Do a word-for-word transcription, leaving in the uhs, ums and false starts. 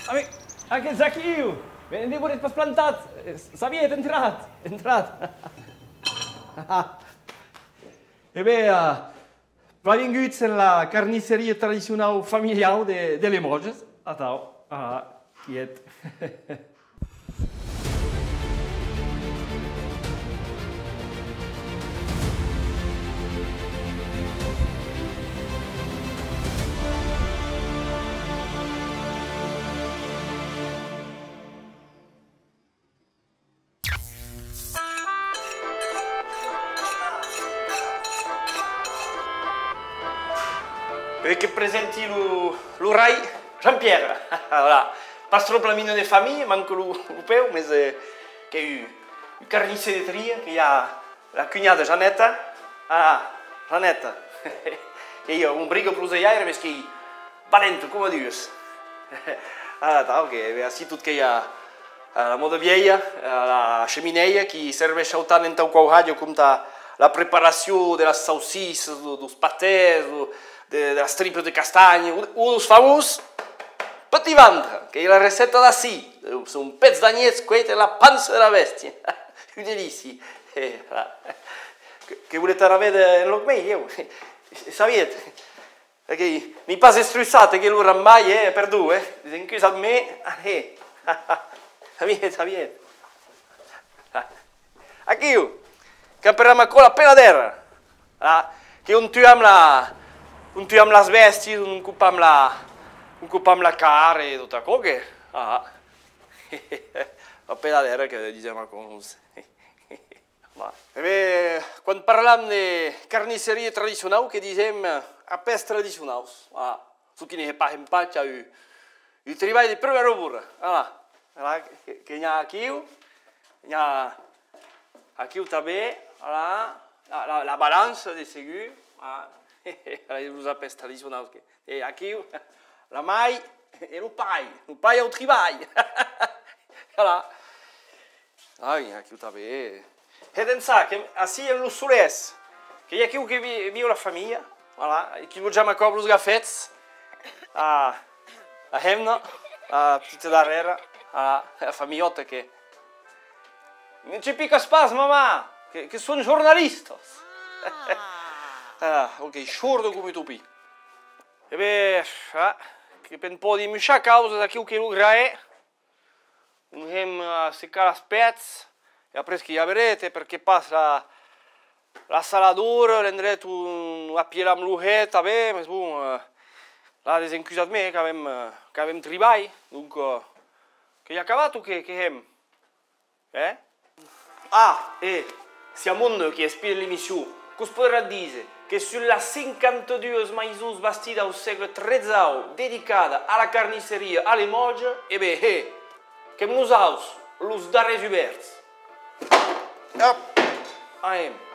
Ah, mais, ah, qu'ètz aquiu! Mais ne voretz pas plantat! Eh, Xavier, entratz! Entratz! E ben, eh, planvinguts en la carnisseria tradicionau familiau de, de Lemòges. Atau, ah, quiet. E que presenti lo, lo rai Jean-Pierre. Voilà. Pas tròp la mina de familha, manca lo, lo peu, mes, eh, qu'ei un, un carnisser de tria, que i a la cunhada Janeta. Ah, Janeta. Qu'ei un briga prosellaire, mes qu'ei valenta coma duas. Ah, atau, que, eh, ací tot qu'ei a, a la mòda vielha, a la cheminèia, qui serveish autant entau cauhatge com tà la preparacion de las saucissas, do, dos patès, do, de, de las tripas de castanha, o, o dos famós petit ventre, qu'ei la recèpta d'ací, son pèth d'agnet cueit en la pança de la bèstia. Un delici. Eh, voilà. Que, que voletz anar véder en lòc mei, ieu? Sabietz? Aqueth, n'ei pas estruçat, aqueth lo rambalh, eh, perdon, eh. Desencusatz-me, allez. Sabietz, sabietz. Aquiu, qu'aperam aquò la peladèra. Ah, que on tuam la, on tuam las bèstias, on copam la, on copam la carn e tot aquò que, ah. La peladèra que disem aquò, non sai. Voilà. E ben, quan parlam de carnisseria tradicionau, que disem, eh, apèths tradicionaus. Voilà. Çò qui ne hè pas un path a un, un tribalh de prumèra bora. Voilà. Voilà, que, que n'i a aquiu, n'i a aquiu tanben, voilà. La, la, la balança, de segur. Voilà. Voilà, los apèths tradicionaus que, e aquiu, la mair e lo pair, lo pair au tribalh. Voilà. Ai, aquiu tanben. Hèt ençà que ací en lo solèr, que i a aquiu que vi-, viu la familha, voilà, e qui lotjam aquò los gafets, la, la hemna, la petita darrèra, voilà, la familhòta que... Ne te picas pas, mamà, que, que son jornalistas. Ah, ok, shorda com un topin. E ben, ah, que pe'n pòdi muishar causas aquiu que lo graèr. On hèm, eh, secar las pèths, e après que i a beret, eh, perque pas la, la saladora, l'endret on apielam lo hèt, tanben, mes bon, eh, la desencusatz-me, eh, qu'avem, eh, qu'avem tribalh, donc, eh, qu'ei acabat o que, que hèm? Eh? Ah, e, si a monde qui espien l'emission, que'us poderà díser que sus las cinquanta-duas maisons bastidas au sègle tretzau dedicada a la carnisseria a Lemòtges, e ben, hè, qu'èm nosaus los darrèrs ubèrts. Òp! Anem!